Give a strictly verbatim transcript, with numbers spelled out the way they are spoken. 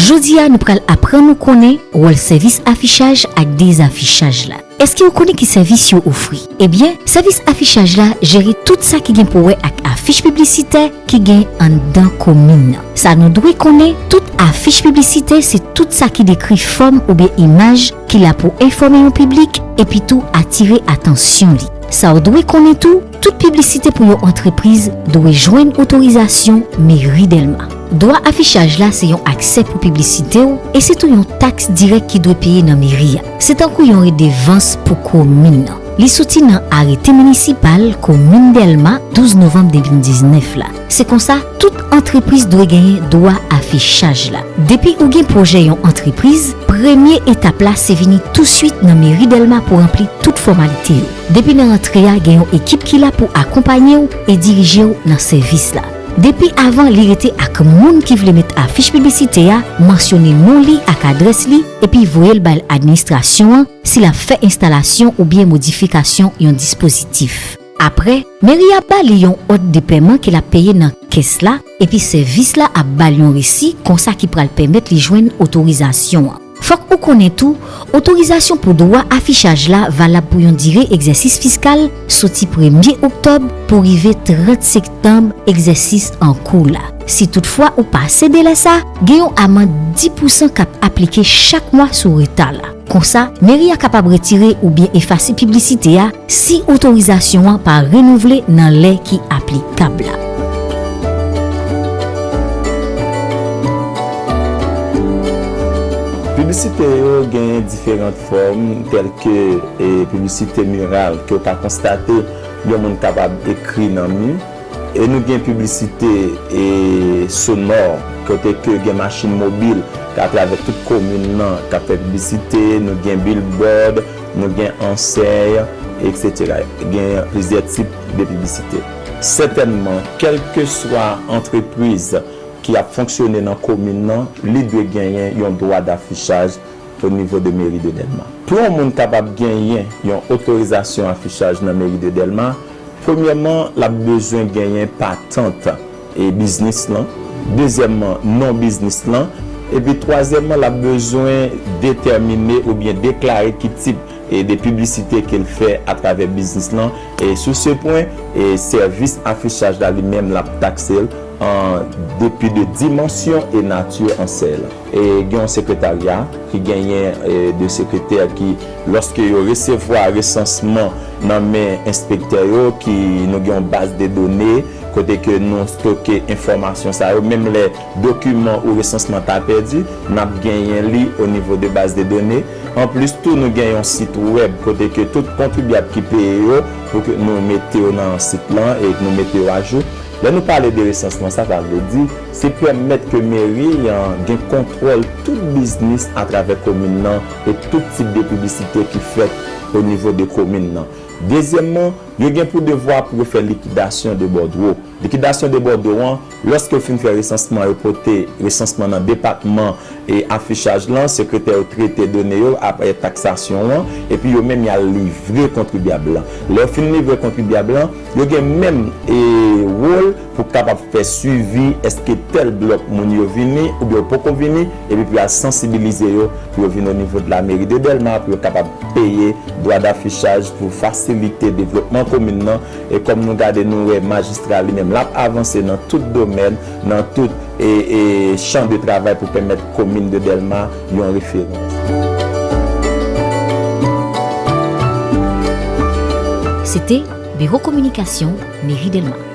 Jodi a, nou pral aprann ou konnen wòl sèvis afichaj ak dezafichaj la. Èske ou konnen ki sèvis yo ofri? Ebyen, sèvis afichaj la jere tout sa ki gen pou wè ak afich piblisitè ki gen anndan komin nan. Sa nou dwe konnen, tout afich piblisitè se tout sa ki dekri fòm oubyen imaj ki la pou enfòme yon piblik epi tou atire atansyon li. Sa w dwe konnen tou, tout piblisite pou yon antrepriz dwe jwenn otorizasyon meri Dèlma. Dwa afichaj la se yon aksè pou piblisite w e se tou yon taks dirèk ki dwe peye nan meri a. Se tankou yon redevans pou komin nan. Li soti nan arete minisipal komin Dèlma douz novanm de mil diznèf la. Se konsa, tout antrepriz dwe genyen dwa afichaj la. Depi ou gen pwojè yon antrepriz, premye etap la se vini touswit nan meri Dèlma pou ranpli tout fòmalite yo. Depi nan rantre a, gen yon ekip ki la pou akonpanye w e dirije w nan sèvis la. Depi avan, li rete ak moun ki vle met afich piblisite a, mansyone non li ak adrès li, epi voye l bay administrasyon an si l ap fè enstalasyon oubyen modifikasyon yon dispozitif. Apre, meri a ba li yon òd de pèman ke l ap peye nan kès la, epi sèvis la ap ba l yon resi konsa ki pral pèmèt li jwenn otorizasyon an. Fòk ou konnen tou, otorizasyon pou dwa afichaj la valab pou yon dire egzèsis fiskal soti premye oktòb pou rive trant septanm egzèsis an kou la. Si toutfwa ou pase delè sa, gen yon amann dis pousan k ap aplike chak mwa sou reta la. Konsa, meri a kapab retire oubyen efase piblisite a si otorizasyon an pa renouvle nan lè ki aplikab la. Piblisite yo genyen diferan fòm, tèlke, e, piblisite miral, ke w ka konstate yon moun kapab ekri nan mi. E nou gen piblisite, e, sonò, kote ke gen machin mobil k atravè tout komin nan k ap fè piblisite, nou gen billboard, nou gen ansèy, etsetera. Gen plizyè tip de piblisite. Sètènman, kèlkeswa antrepriz ki ap fonksyone nan komin nan, li dwe genyen yon dwa dafichaj o nivo de meri de Dèlma. Pou yon moun kapab genyen yon otorizasyon afichaj nan meri de Dèlma, premyèman, l ap bezwen genyen patant e biznis lan. Dezyèmman, non biznis lan. Epi twazyèmman, l ap bezwen detèmine oubyen deklare ki tip e de piblisite ke l fè atravè biznis lan. E sou se pwen, e sèvis afichaj la li menm l ap takse l an depi de dimansyon e nati ansèy lan. E gen yon sekretarya ki genyen, e, de sekretè ki, lòske yo resevwa resansman nan men enspektè yo, ki nou gen yon baz de done kote ke nou stoke enfòmasyon sa yo, menm lè dokiman ou resansman ta pèdi, n ap genyen li o nivo de baz de done. Anplis tou, nou gen yon sit wèb kote ke tout kontribyab ki peye yo, pou ke nou mete yo nan sit lan e nou mete yo ajou. Lè nou pale de resansman, sa, sa vle di, se pèmèt ke meri an gen kontwòl tout biznis atravè komin nan e tout tip de piblisite ki fèt o nivo de komin nan. Dezyèmman, yo gen pou devwa pou yo fè likidasyon de bòdwo. Likidasyon de bòdwo an, lòske yo fin fè resansman, yo pote resansman nan depatman e afichaj lan, sekretè yo trete done yo apre taksasyon an, epi yo menm y al livre kontribyab lan. Lè yo fin livre kontribyab lan, yo gen menm, e, wòl pou kapab fè swivi èske tèl blòk moun yo vini oubyen yo poko vini, epi pou y al sansibilize yo pou yo vin o nivo de la meri de Dèlma pou yo kapab peye dwa dafichaj pou fasilite devlopman komin nan. E kòm nou gade, nou wè majistra li menm l ap avanse nan tout domèn, nan tout, e, e, chan de travay pou pèmèt komin de Dèlma yon referans. Se te Biwo Kominikasyon Meri Dèlma.